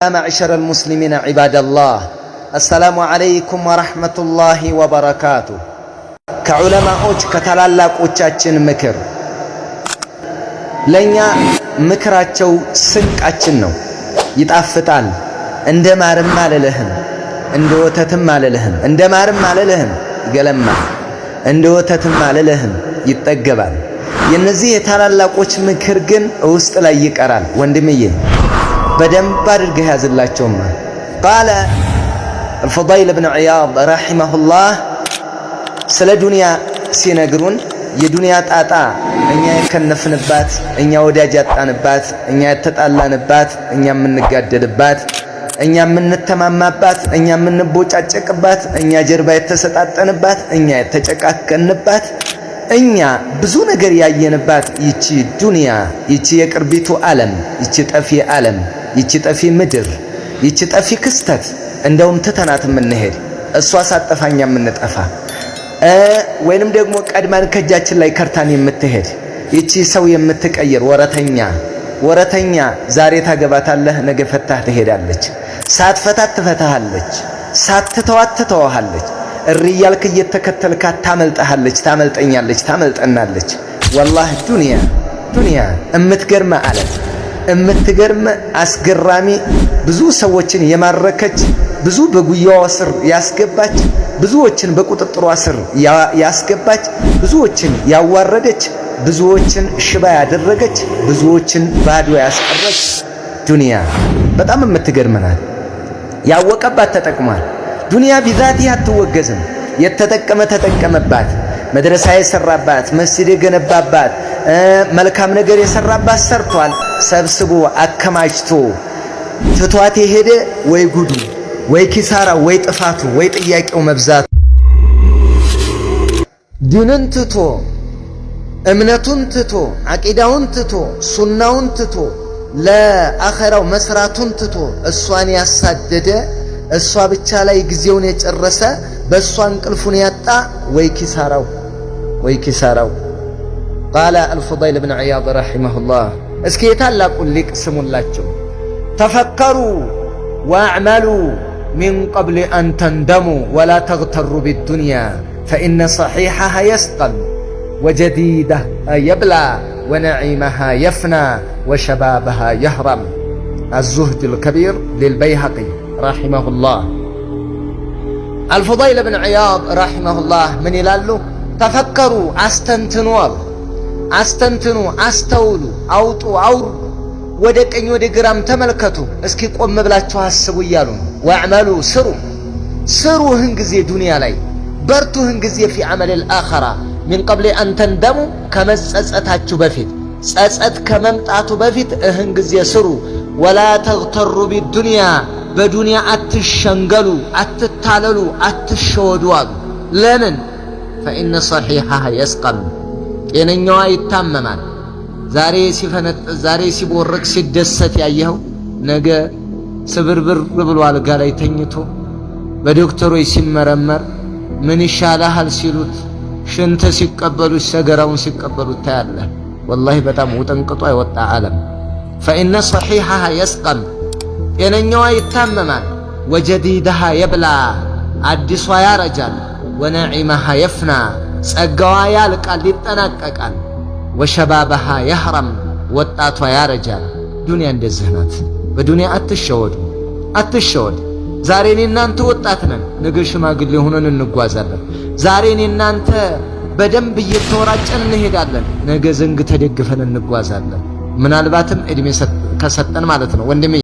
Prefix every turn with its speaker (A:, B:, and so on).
A: معشر المسلمين عباد الله السلام عليكم ورحمة الله وبركاته። ከዑለማዎች ከታላላቆቻችን ምክር ለእኛ ምክራቸው ስንቃችን ነው። ይጣፍጣል። እንደ ማርም አልልህም፣ እንደ ወተትም አልልህም። እንደ ማርም አልልህም ይገለማል፣ እንደ ወተትም አልልህም ይጠገባል። የነዚህ የታላላቆች ምክር ግን ውስጥ ላይ ይቀራል ወንድምዬ። በደንብ አድርገህ ያዝላቸውማ። قال አልፉዳይል ብን ዒያድ رحمه الله ስለ ዱንያ ሲነግሩን የዱንያ ጣጣ እኛ የከነፍንባት፣ እኛ ወዳጅ ያጣንባት፣ እኛ የተጣላንባት፣ እኛ የምንጋደልባት፣ እኛ የምንተማማባት፣ እኛ የምንቦጫጨቅባት፣ እኛ ጀርባ የተሰጣጠንባት፣ እኛ የተጨቃከንባት፣ እኛ ብዙ ነገር ያየንባት ይቺ ዱንያ፣ ይቺ የቅርቢቱ ዓለም፣ ይቺ ጠፊ ዓለም፣ ይቺ ጠፊ ምድር፣ ይቺ ጠፊ ክስተት እንደውም ትተናት የምንሄድ፣ እሷ ሳጠፋኛ የምንጠፋ ወይንም ደግሞ ቀድማን ከእጃችን ላይ ከርታን የምትሄድ፣ ይቺ ሰው የምትቀይር ወረተኛ ወረተኛ፣ ዛሬ ታገባታለህ፣ ነገ ፈታህ ትሄዳለች። ሳትፈታት ትፈታሃለች፣ ሳትተዋት ትተዋሃለች። እሪ እያልክ እየተከተልካት ታመልጠሃለች፣ ታመልጠኛለች፣ ታመልጠናለች። والله ዱንያ ዱንያ እምትገርመ ዓለም፣ እምትገርም አስገራሚ፣ ብዙ ሰዎችን የማረከች፣ ብዙ በጉያዋ ስር ያስገባች፣ ብዙዎችን በቁጥጥሯ ስር ያስገባች፣ ብዙዎችን ያዋረደች፣ ብዙዎችን ሽባ ያደረገች፣ ብዙዎችን ባዶ ያስቀረች ዱንያ በጣም የምትገርም ናት። ያወቀባት ተጠቅሟል። ዱንያ بذاتها አትወገዝም። የተጠቀመ ተጠቀመባት። መድረሳ የሰራባት፣ መስጂድ የገነባባት፣ መልካም ነገር የሰራባት ሰርቷል። ሰብስቦ አከማችቶ ትቷት የሄደ ወይ ጉዱ፣ ወይ ኪሳራ፣ ወይ ጥፋቱ፣ ወይ ጥያቄው መብዛቱ። ዲንን ትቶ፣ እምነቱን ትቶ፣ አቂዳውን ትቶ፣ ሱናውን ትቶ፣ ለአኸራው መስራቱን ትቶ እሷን ያሳደደ፣ እሷ ብቻ ላይ ጊዜውን የጨረሰ፣ በእሷ እንቅልፉን ያጣ ወይ ኪሳራው፣ ወይ ኪሳራው። قال አልፉዳይል ብን ዒያድ رحمه الله። እስኪ የታላቁን ሊቅ ስሙላቸው። تفكروا واعملوا من قبل أن تندموا ولا تغتروا بالدنيا فإن صحيحها يسقم وجديدها يبلى ونعيمها يفنى وشبابها يهرم። الزهد الكبير للبيهقي رحمه الله። አልፉዳይል ብን ዒያድ رحمه الله ምን ይላሉ? تفكروا አስተንትኑ አሉ። አስተንትኑ፣ አስተውሉ፣ አውጡ፣ አውርዱ፣ ወደ ቀኝ ወደ ግራም ተመልከቱ፣ እስኪ ቆም ብላችሁ አስቡ እያሉ ነው። واعملوا ስሩ፣ ስሩ ህን ጊዜ ዱንያ ላይ በርቱ፣ ህን ጊዜ في عمل الآخرة من قبل أن تندموا ከመጸጸታችሁ በፊት፣ ጸጸት ከመምጣቱ በፊት እህን ጊዜ ስሩ። ولا تغتروا بالدنيا በዱንያ አትሸንገሉ፣ አትታለሉ፣ አትሸወዱ አሉ። ለምን? فإن صحيحها يسقم ጤነኛዋ ይታመማል። ዛሬ ሲፈነጥ፣ ዛሬ ሲቦርቅ ሲደሰት ያየኸው ነገ ስብርብር ብሎ አልጋ ላይ ተኝቶ በዶክተሮች ሲመረመር፣ ምን ይሻልሃል ሲሉት ሽንት ሲቀበሉት፣ ሰገራውን ሲቀበሉት ታያለህ። والله በጣም ውጥንቅጧ የወጣ ዓለም። فإن صحيحها يسقم ጤነኛዋ ይታመማል። وجديدها يبلى አዲሷ ያረጃል። ونعيمها يفنى ጸጋዋ ያልቃል፣ ይጠናቀቃል። وشبابها يهرم ወጣቷ ያረጃል። ዱንያ እንደዚህ ናት። በዱንያ አትሸወዱ፣ አትሸወድ። ዛሬ እኔ እናንተ ወጣት ነን፣ ነገ ሽማግሌ ሆነን እንጓዛለን። ዛሬ እኔ እናንተ በደንብ እየተወራጨን እንሄዳለን፣ ነገ ዘንግ ተደግፈን እንጓዛለን። ምናልባትም እድሜ ከሰጠን ማለት ነው ወንድሜ።